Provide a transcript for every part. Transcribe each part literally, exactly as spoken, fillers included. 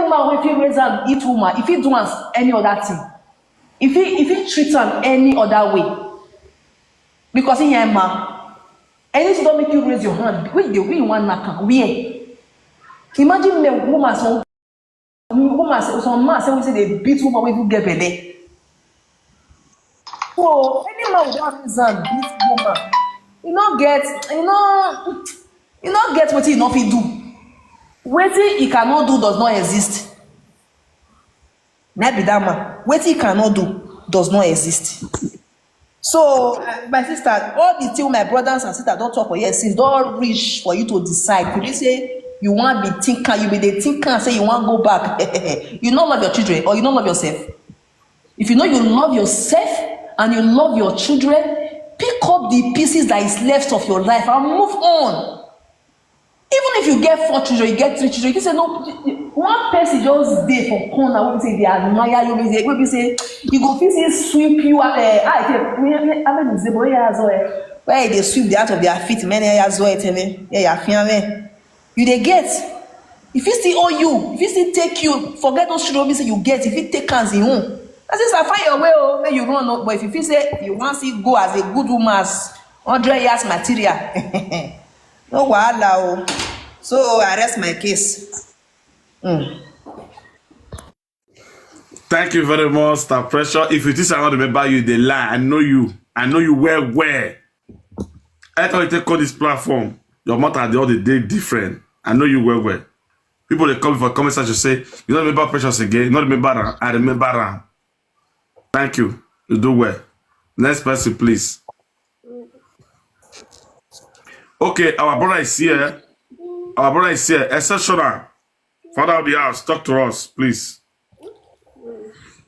man wey fit raise hand hit woman, e fit do am any other thing. E fit, e fit treat am any other way. Because he hear man. Anything don make you raise your hand, which dey, wey you wan knack am? Where? Imagine me, woman, some woman say, some man say we say dey beat woman wey even get belle. So any man wey don raise hand beat woman, e no get, e no, e no get wetin e no fit do. Wetin e cannot do does not exist. Na be that man. Wetin e cannot do does not exist. So, uh, my sister, all the thing my brothers and sisters don talk for here since don reach for you to decide. If you say you wan be thinker, you be dey thinker say you wan go back. You no love your children or you no love yourself? If you know you love yourself and you love your children, pick up the pieces that is left of your life and move on. Even if you get four children, you get three children, you say no, one person just dey for corner wey be say dey admire you, wey be say, wey be say you go fit say sweep you out. Eh, ah, if you, I mean, say, boy, yeah, so, eh, where they sweep the out of their feet, many years old, eh, yeah, yeah, feel me. You dey get. If he still owe you, if he still take you, forget those children wey be say you get, if he take hands in own. I say, sir, find your way, oh, make you run, oh. But if you feel say you wan still go as a good woman, as hundred years material, no wahala, oh. So I rest my case. Mm. Thank you very much, Star Pressure. If you think I don't remember you, they lie. I know you. I know you well, well. I thought you take on this platform. Your mother, the other day different. I know you well, well. People, they come for comment section, say, "You don't remember Precious again? You don't remember her?" I remember her. Thank you. You do well. Next person, please. Okay, our brother is here. Our brother is here. Exceptional. Father of the house, talk to us, please.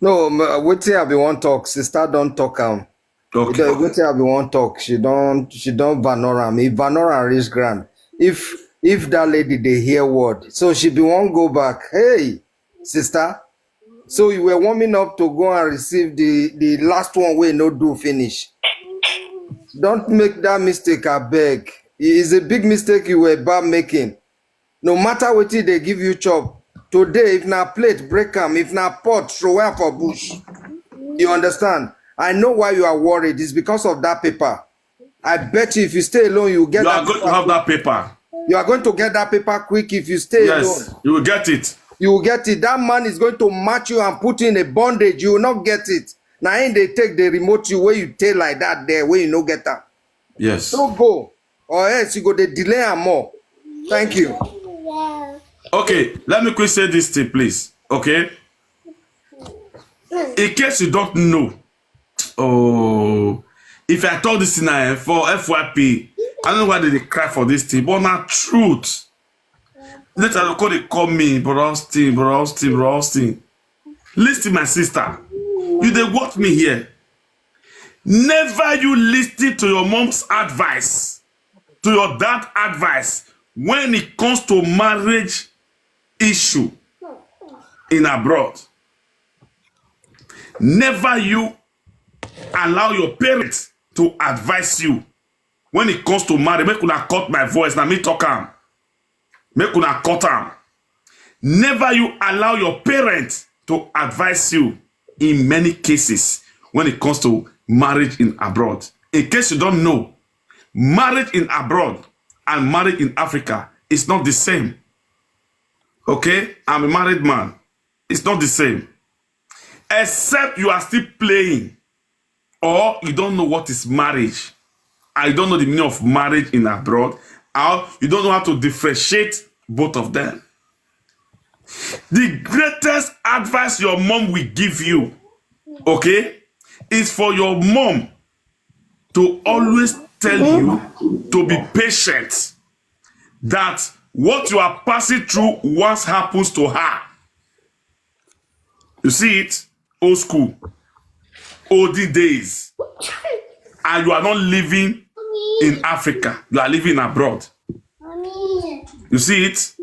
No, m- uh, wetin I be wan talk, sister don talk am. Okay. Because wetin I be wan talk, she don, she don vanor am. If vanor am reach ground, if, if that lady dey hear word, so she be wan go back. Hey, sister, so you were warming up to go and receive the, the last one wey no do finish. Don't make that mistake, abeg. It is a big mistake you were about making. No matter wetin dey give you chop, today, if na plate, break am. If na pot, throw am for bush. You understand? I know why you are worried. It's because of that paper. I bet you, if you stay alone, you get You that are going to paper have quick. That paper. You are going to get that paper quick if you stay alone. Yes, you will get it. You will get it. That man is going to match you and put you in a bondage. You will not get it. Na him dey take the remote you, wey you take like that there, wey you no get am. Yes. No go, or else you go dey delay am more. Thank you. Okay, let me quick say this thing, please. Okay? In case you don't know, oh, if I told this thing, eh, for F Y P, I don't know why they dey cry for this thing, but na truth. Later, they call, they call me, "Bro Austin, Bro Austin, Bro Austin." Listen, my sister, you dey watch me here. Never you listen to your mom's advice, to your dad advice when it comes to marriage issue in abroad. Never you allow your parents to advise you when it comes to marriage. Make una cut my voice, na me talk am. Make una cut am. Never you allow your parents to advise you in many cases when it comes to marriage in abroad. In case you don't know, marriage in abroad and marriage in Africa is not the same. Okay? I'm a married man. It's not the same. Except you are still playing, or you don't know what is marriage, and you don't know the meaning of marriage in abroad, or you don't know how to differentiate both of them. The greatest advice your mom will give you, okay, is for your mom to always tell you to be patient, that what you are passing through once happens to her. You see it? Old school, olden days. And you are not living in Africa, you are living abroad. You see it?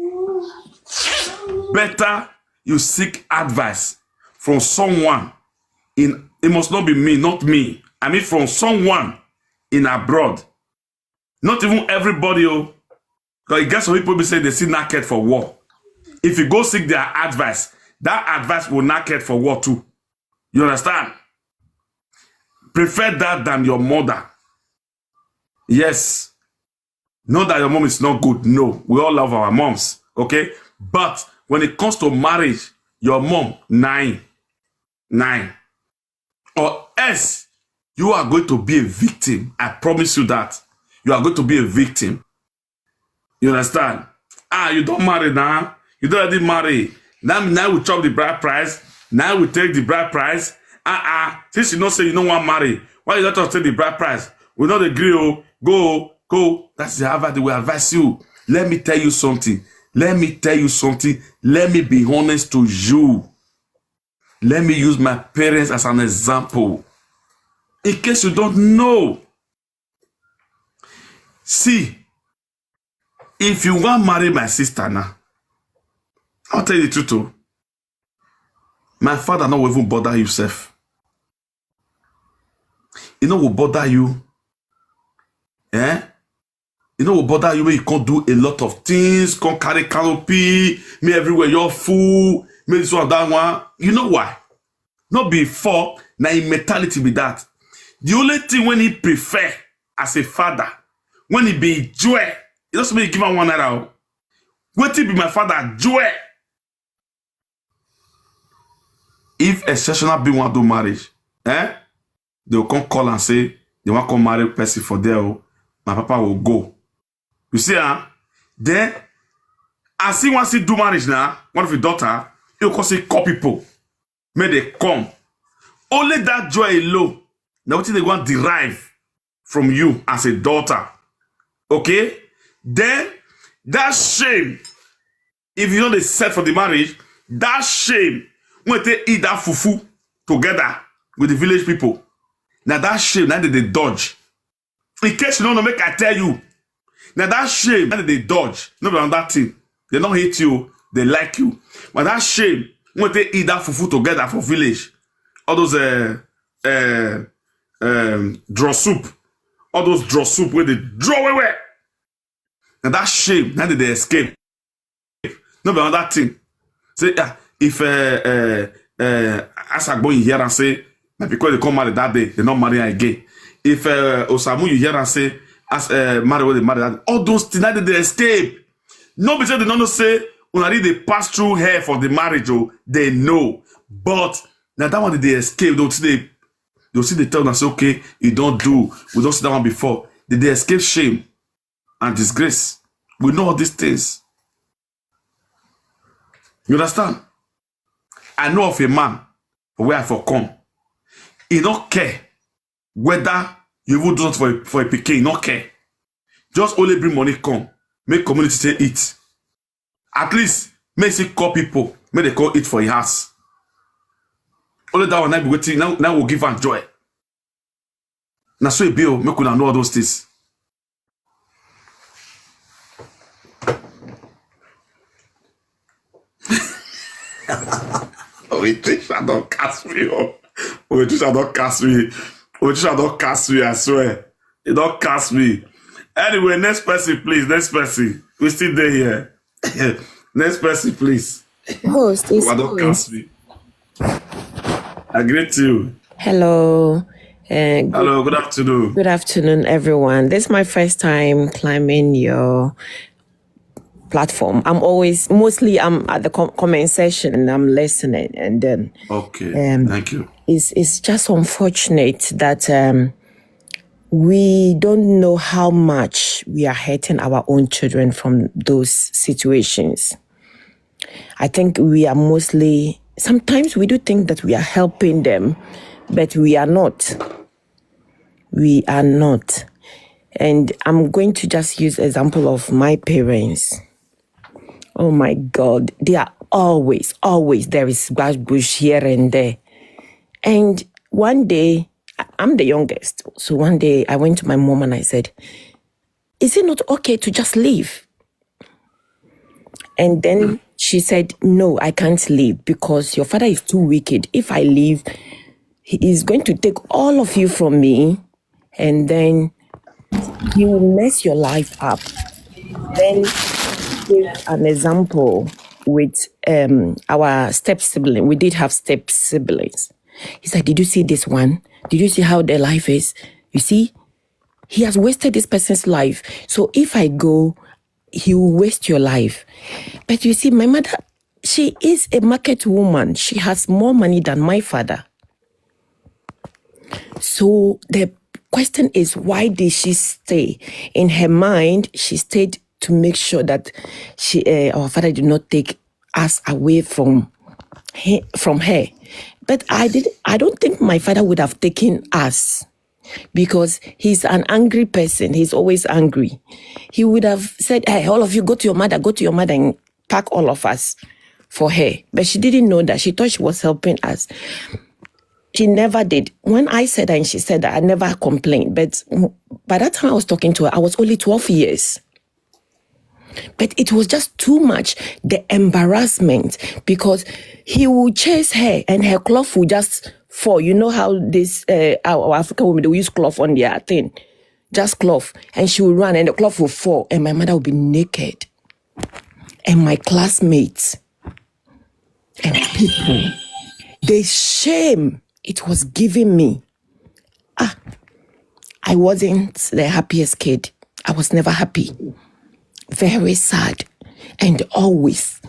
Better you seek advice from someone in, it must not be me, not me. I mean, from someone in abroad. Not even everybody, oh. Because you get some people be say they see naked for war. If you go seek their advice, that advice will not get for what too. You understand? Prefer that than your mother. Yes. Not that your mom is not good. No, we all love our moms. Okay. But when it comes to marriage, your mom, nine, nine. Or else, you are going to be a victim. I promise you that. You are going to be a victim. You understand? Ah, you don't marry now. You don't already marry. Now, now we chop the bride price. Now we take the bride price. Ah, ah. Since you know say you don't want marry, why you don't take the bride price? We not agree. Oh, go, go. That's the Harvard will advise you. Let me tell you something. Let me tell you something. Let me be honest to you. Let me use my parents as an example. In case you don't know, see, if you want marry my sister now, I'll tell you the truth. Oh. My father not even bother himself. He not will bother you. Eh? You know what bother you when you can't do a lot of things, can't carry canopy, me everywhere, you're full, me this one, that one. You know why? Not before, now in mentality with that. The only thing when he prefer as a father, when he be joy, he doesn't mean give him one naira. What he be my father, joy. If exceptional be want to marriage, eh? They will come call and say they want to marry person for there. Oh, my papa will go. You see, huh? Then I see one see do marriage now, one of your daughter, you can see call people. May they come. Only that joy alone. Now what they want derive from you as a daughter. Okay? Then that shame, if you know they set for the marriage, that shame when they eat that fufu together with the village people. Now that shame, now they, they dodge. In case you don't know, make I tell you. Now that shame, now they dodge. No, but on that thing, they don't hate you, they like you. But that shame, when they eat that fufu together for village, all those uh, uh, um, draw soup, all those draw soup where they draw away. Now that shame, now they, they escape. No, but another thing. Say, ah, if uh, uh, uh, Asagbo you hear and say, my people they come marry that day, they not marry again. If uh, Osamu you hear and say, as uh, marry what they marry that, all those things that they escape. No, because they don't know say when I read they pass through here for the marriage, oh, they know. But now that one they escape, don't see they, don't see they tell us, okay, you don't do. We don't see that one before. Did they escape shame and disgrace? We know all these things. You understand? I know of a man where I for come. He don't care whether you even do not for a, for a pikin, he don't care. Just only bring money come, make community say eat. At least make see call people, make they call eat for your house. Only that one now be waiting now. Now will give am joy. Now so it be, oh, make una know all those things. Oh, it teacher don't cast me. Oh, oh, it teacher don't cast me. Oh, it teacher don't cast me. I swear, it don't cast me. Anyway, next person, please. Next person. We still there here. Next person, please. Host, it's I don't Host. Cast me. I greet you. Hello. Uh, good, Hello, good afternoon. Good afternoon, everyone. This is my first time climbing your platform. I'm always, mostly I'm at the com- comment section and I'm listening. And then Okay, um, thank you. it's, it's just unfortunate that um, we don't know how much we are hurting our own children from those situations. I think we are mostly, sometimes we do think that we are helping them, but we are not. We are not. And I'm going to just use example of my parents. Oh my God, they are always, always there is bush here and there. And one day, I- I'm the youngest. So one day I went to my mom and I said, "Is it not okay to just leave?" And then she said, "No, I can't leave because your father is too wicked. If I leave, he is going to take all of you from me, and then he will mess your life up." Then give an example. with um, our step sibling. We did have step siblings. He said, "Did you see this one? Did you see how their life is? You see, he has wasted this person's life. So if I go, he will waste your life." But you see, my mother, she is a market woman. She has more money than my father. So the question is, why did she stay? In her mind, she stayed to make sure that she, uh, our father did not take us away from he, from her. But I did. I don't think my father would have taken us, because he's an angry person. He's always angry. He would have said, "Hey, all of you, go to your mother, go to your mother and pack all of us for her." But she didn't know that. She thought she was helping us. She never did. When I said that and she said that, I never complained. But by that time I was talking to her, I was only twelve years. But it was just too much, the embarrassment, because he will chase her and her cloth will just fall. You know how this uh, our African women, they will use cloth on their thing, just cloth, and she will run and the cloth will fall, and my mother will be naked, and my classmates and people, the shame it was giving me. Ah, I wasn't the happiest kid. I was never happy. Very sad. And always.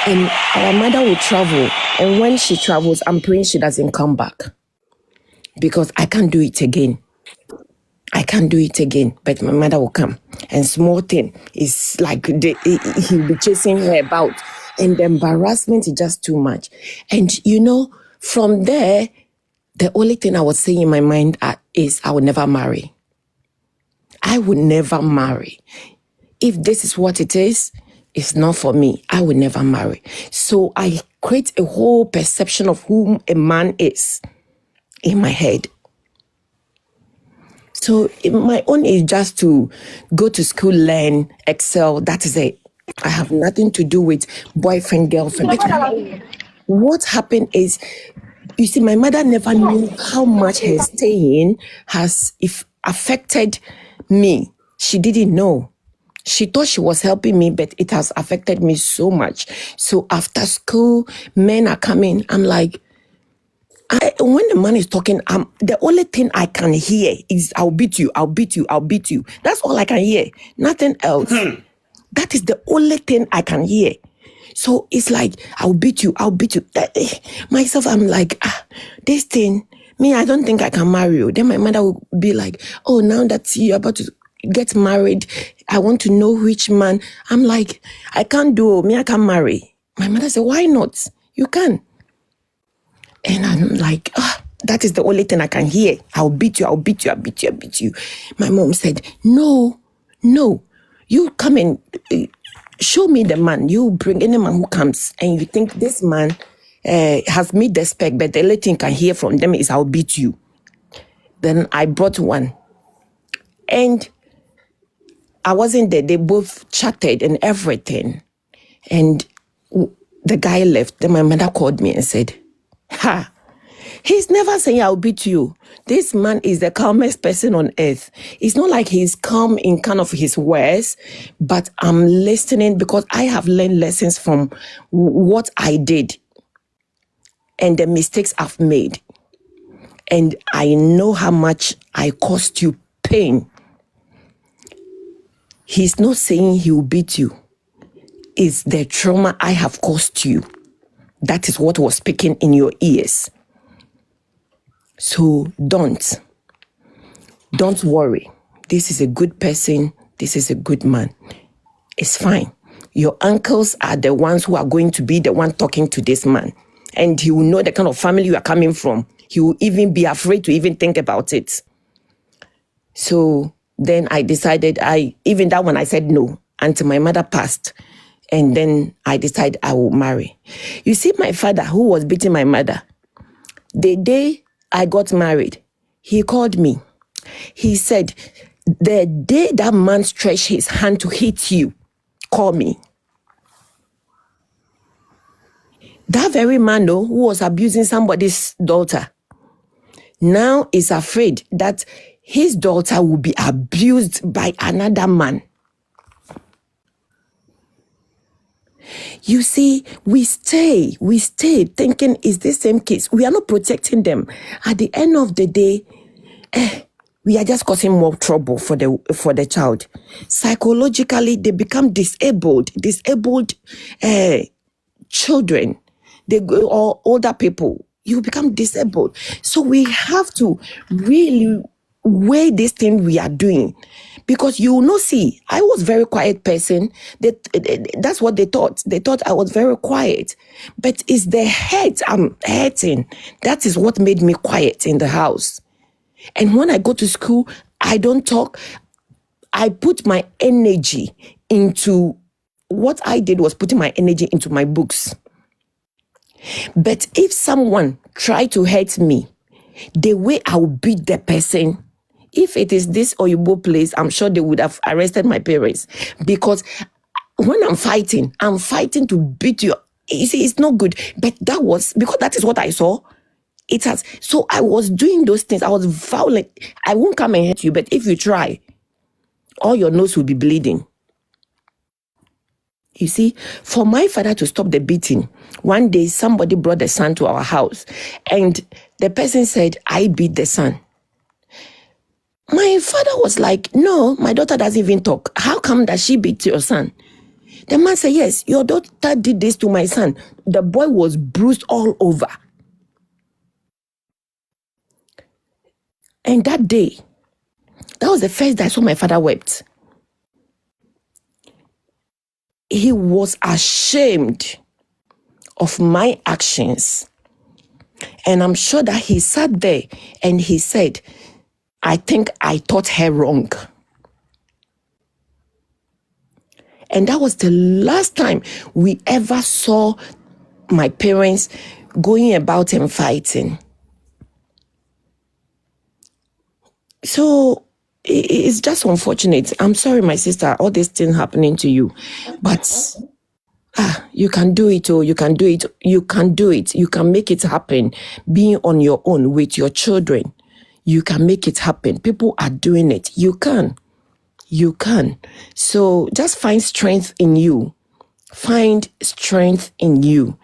And our mother will travel. And when she travels, I'm praying she doesn't come back, because I can't do it again. I can't do it again. But my mother will come. And small thing is like the, he- he'll be chasing her about. And the embarrassment is just too much. And you know, from there, the only thing I was saying in my mind uh, is, "I will never marry. I will never marry. If this is what it is, it's not for me. I will never marry." So I create a whole perception of whom a man is in my head. So my own is just to go to school, learn, excel. That is it. I have nothing to do with boyfriend, girlfriend. But what happened is, you see, my mother never knew how much her staying has if affected me. She didn't know. She thought she was helping me, but it has affected me so much. So after school, men are coming. I'm like, I, when the man is talking, um, the only thing I can hear is, "I'll beat you, I'll beat you, I'll beat you." That's all I can hear. Nothing else. That is the only thing I can hear. So it's like, "I'll beat you, I'll beat you." That, eh, myself, I'm like, "Ah, this thing, me, I don't think I can marry you." Then my mother will be like, "Oh, now that you're about to get married, I want to know which man." I'm like, "I can't do, me, I can't marry." My mother said, "Why not? You can." And I'm like, "Ah, that is the only thing I can hear. I'll beat you, I'll beat you, I'll beat you, I'll beat you." My mom said, "No, no, you come and uh, show me the man. You bring any man who comes and you think this man uh, has made the spec, but the only thing can hear from them is, 'I'll beat you.'" Then I brought one. And I wasn't there. They both chatted and everything. And the guy left. Then my mother called me and said, "Ha, he's never saying, 'I'll beat you.' This man is the calmest person on earth. It's not like he's calm in kind of his words, but I'm listening because I have learned lessons from what I did and the mistakes I've made. And I know how much I caused you pain." He's not saying he will beat you. It's the trauma I have caused you. That is what was speaking in your ears. So don't. Don't worry. This is a good person. This is a good man. It's fine. Your uncles are the ones who are going to be the one talking to this man. And he will know the kind of family you are coming from. He will even be afraid to even think about it. So then I decided, I even that one I said no until my mother passed. And then I decided I will marry. You see, my father, who was beating my mother, the day I got married, he called me. He said, "The day that man stretched his hand to hit you, call me." That very man, though, who was abusing somebody's daughter, now is afraid that his daughter will be abused by another man. You see, we stay, we stay thinking it's the same case. We are not protecting them. At the end of the day, eh, we are just causing more trouble for the for the child. Psychologically, they become disabled, disabled uh, children, they go, or older people. You become disabled. So we have to really weigh this thing we are doing, because you will not see. I was very quiet person. That that's what they thought. They thought I was very quiet, but it's the hurt I'm hurting. That is what made me quiet in the house. And when I go to school, I don't talk. I put my energy into, what I did was putting my energy into my books. But if someone tried to hurt me, the way I will beat the person, if it is this Oyibo place, I'm sure they would have arrested my parents, because when I'm fighting, I'm fighting to beat you. You see, it's not good. But that was because that is what I saw. It has. So I was doing those things. I was violent. I won't come and hurt you, but if you try, all your nose will be bleeding. You see, for my father to stop the beating, one day somebody brought the son to our house, and the person said, "I beat the son." My father was like, "No, my daughter doesn't even talk. How come that she beat your son?" The man said, "Yes, your daughter did this to my son." The boy was bruised all over. And that day, that was the first day I saw my father wept. He was ashamed of my actions. And I'm sure that he sat there and he said, "I think I taught her wrong." And that was the last time we ever saw my parents going about and fighting. So it's just unfortunate. I'm sorry, my sister, all this thing happening to you. But ah, you can do it, oh, you can do it, you can do it, you can make it happen. Being on your own with your children, you can make it happen. People are doing it. You can. You can. So just find strength in you. Find strength in you.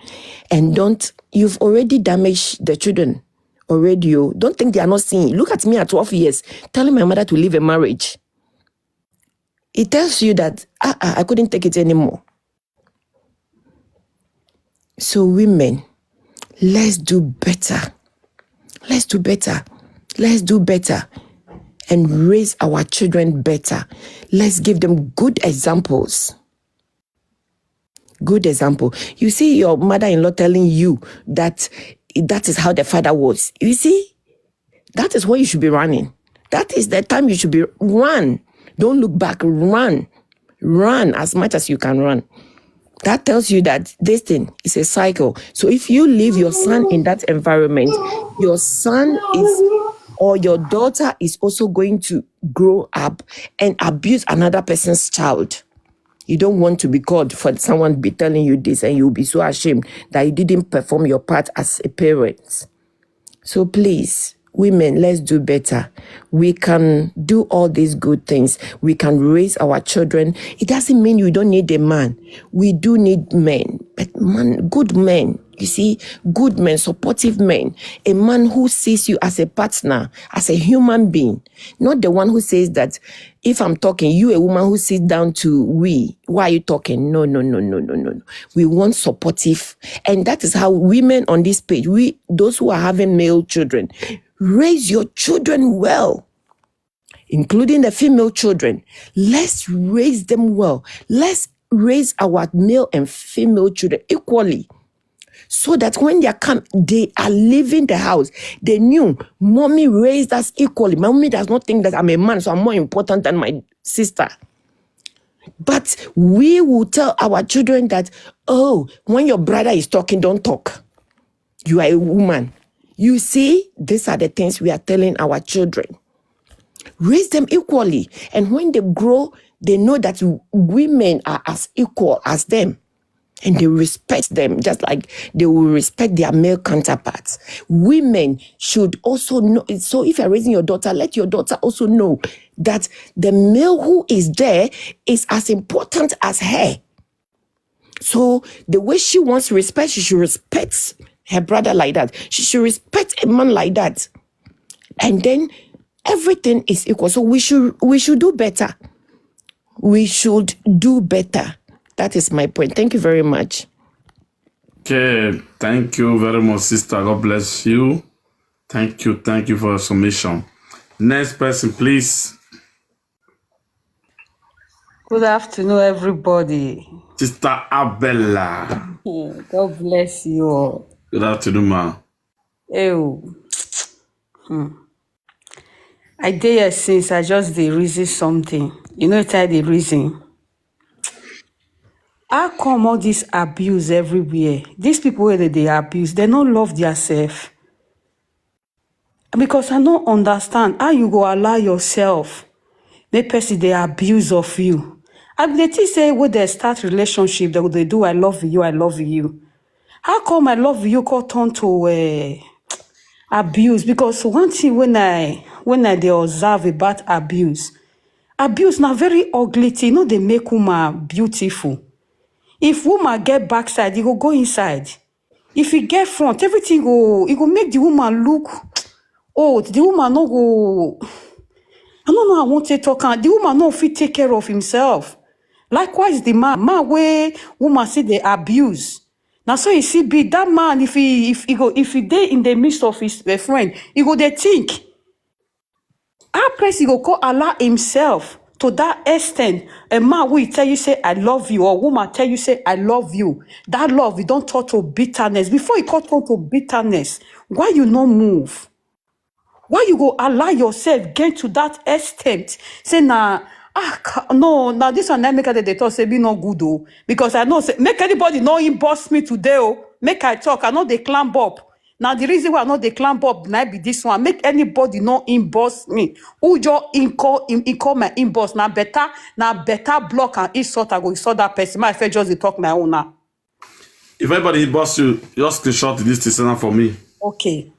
And don't, you've already damaged the children already. Oh. Don't think they are not seeing. Look at me at twelve years, telling my mother to leave a marriage. It tells you that ah, ah, I couldn't take it anymore. So women, let's do better. Let's do better. Let's do better and raise our children better. Let's give them good examples. Good example. You see your mother-in-law telling you that that is how the father was. You see, that is where you should be running. That is the time you should be run. Don't look back. Run. Run as much as you can run. That tells you that this thing is a cycle. So if you leave your son in that environment, your son is or your daughter is also going to grow up and abuse another person's child. You don't want to be called for someone be telling you this, and you'll be so ashamed that you didn't perform your part as a parent. So please, women, let's do better. We can do all these good things. We can raise our children. It doesn't mean you don't need a man. We do need men, but man, good men. You see, good men, supportive men, a man who sees you as a partner, as a human being, not the one who says that if I'm talking, you, a woman who sits down to we, why are you talking? No, no, no, no, no, no, no. We want supportive. And that is how women on this page, we, those who are having male children, raise your children well, including the female children. Let's raise them well. Let's raise our male and female children equally, so that when they are come, they are leaving the house. They knew mommy raised us equally. Mommy does not think that I'm a man, so I'm more important than my sister. But we will tell our children that, oh, when your brother is talking, don't talk. You are a woman. You see, these are the things we are telling our children. Raise them equally. And when they grow, they know that women are as equal as them. And they respect them just like they will respect their male counterparts. Women should also know. So if you're raising your daughter, let your daughter also know that the male who is there is as important as her. So the way she wants respect, she should respect her brother like that. She should respect a man like that. And then everything is equal. So we should we should do better. We should do better. That is my point. Thank you very much. Okay, thank you very much, sister. God bless you. Thank you. Thank you for your submission. Next person, please. Good afternoon, everybody. Sister Abella. God bless you all. Good afternoon, ma. Oh. Hmm. I dey here since I just dey reason something. You know, try the reason. How come all this abuse everywhere? These people where they, they abuse, they don't love themselves. Because I don't understand how you go allow yourself make person they abuse of you. I dey think say when they start relationship, they go dey do "I love you, I love you." How come "I love you" come turn to uh, abuse? Because one thing when I when I dey observe about abuse, abuse na very ugly thing. No, they make woman beautiful. If woman get backside, e go go inside. If e get front, everything go e go make the woman look old. The woman no go. I don't know. I want to talk. Am, the woman no fit take care of himself. Likewise, the man, man where woman see the abuse. Now, so you see, be that man, if he if he go if he dey in the midst of his uh, friend, he go dey think. How person go come allow himself to that extent? A man will tell you say "I love you," or woman tell you say "I love you." That love, you don't turn to bitterness. Before you come turn to bitterness, why you no move? Why you go allow yourself get to that extent? Say na ah ca- no, now this one na make I dey talk say be no good though, because I know say make anybody no inbox me today oh, make I talk. I know they climb up. Now the reason why I know they climb up na be this one. Make anybody no inbox me. Who just incall in, incall my inbox? Now better now better block and insult. I go insult that person. My friend just dey talk my own now. If anybody inbox you, just screenshot this thing, send am for me. Okay.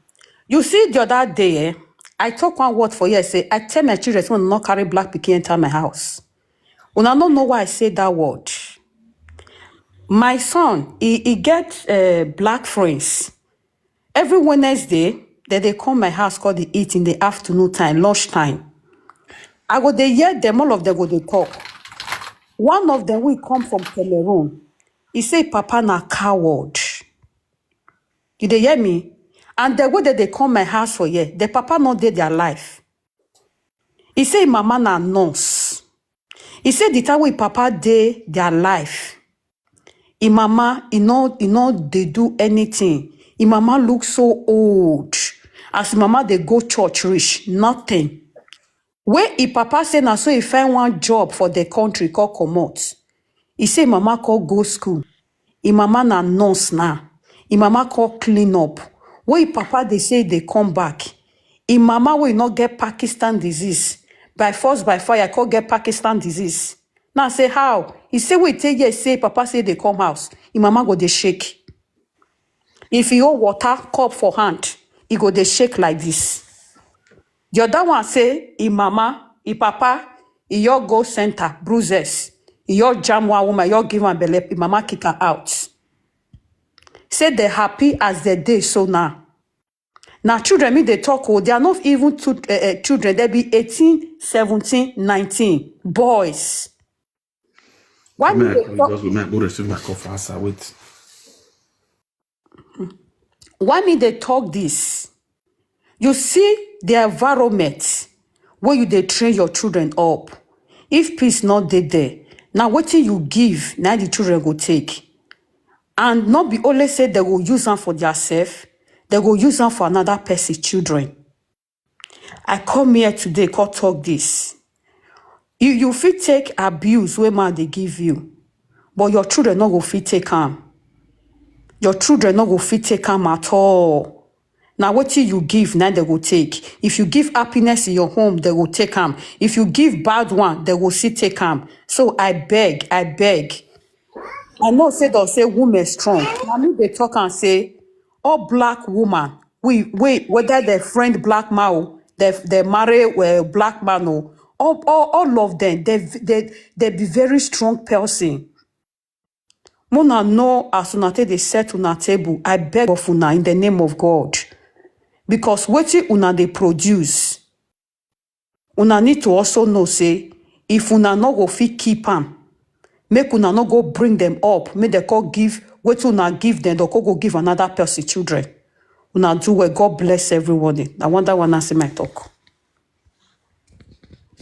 You see the other day, eh, I talk one word for you. I say, I tell my children, "Someone not carry black pikin enter my house." Una no know why I say that word. My son, he, he get uh, black friends. Every Wednesday, they, they come my house call the eat in the afternoon time, lunch time. I go dey hear them, all of them go dey talk. One of them will come from Cameroon. He say, "Papa na coward." You dey hear me? And the way that they come my house for here, the papa not dey their life. He say, "Mama na nurse." He say, "The time wey papa dey their life, him mama, he no, he no dey do anything. Him mama look so old. As him mama dey go church reach, nothing." Wey him papa say na so he find one job for the country call comot. He say him mama call go school. Him mama na nurse now. Him mama call clean up. Wey him papa dey say they come back. Him mama wey no get Pakistan disease. By force, by fire, call get Pakistan disease. Now say how? He say we take here say papa say they come house. Him mama go dey shake. If he hold water cup for hand, he go dey shake like this. The other one say, him mama, him papa, he your go center, bruises. He your jam one woman, your give am belle, him mama kick her out. Say they happy as they dey so now. Now children, me they talk, oh, they are not even two, uh, uh, children. They be eighteen, seventeen, nineteen. Boys. Why me May I they call you talk? Just may I go receive my call faster. Wait. Why me they talk this? You see the environment where you they train your children up. If peace not dey there, now wetin you give, now the children go take. And not be only say they go use am for their self, they go use am for another person children. I come here today, come talk this. You you fit take abuse wey man dey give you, but your children no go fit take am. Your children no go fit take am at all. Now wetin you give, now they go take. If you give happiness in your home, they go take am. If you give bad one, they go still take am. So I beg, I beg. I know say they say women strong. Now me they talk and say all black woman we we whether they friend black man o, they they marry uh, black man o, all, all all of them they they they be very strong person. Make una know as una take dey set una table, I beg of una in the name of God. Because wetin una dey produce, una need to also know say if una no go fit keep am, make una no go bring them up, make dem come give wetin una give them, dem come go give another person children. Una do well, God bless everyone. Na one that one I say my talk.